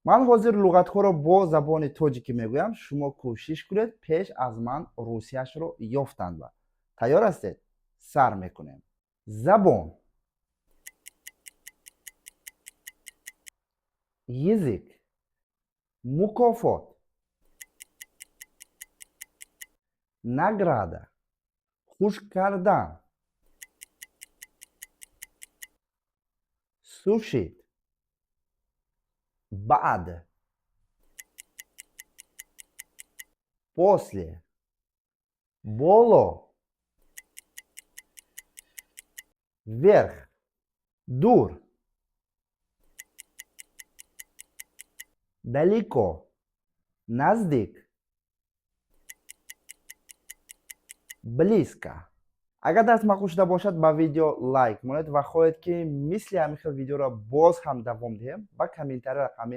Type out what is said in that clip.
Ман ҳозир луғатҳоро бо забони тоҷикӣ мегӯям, шумо кӯшиш кунед пеш аз ман русияшро ёфтанд. Ба тайёр ҳастед? Сар мекунем. Забон, язык. Мукофот, награда. Хушк кардан, сушить. Баъд, после. Боло, вверх. Дур, далеко. Наздик, близко. Агар дарс маъқул шуда бошад, ба видео лайк монед ва хоҳед, ки мисли ҳамин хел видеоро боз ҳам давом диҳем, ба комментария рақами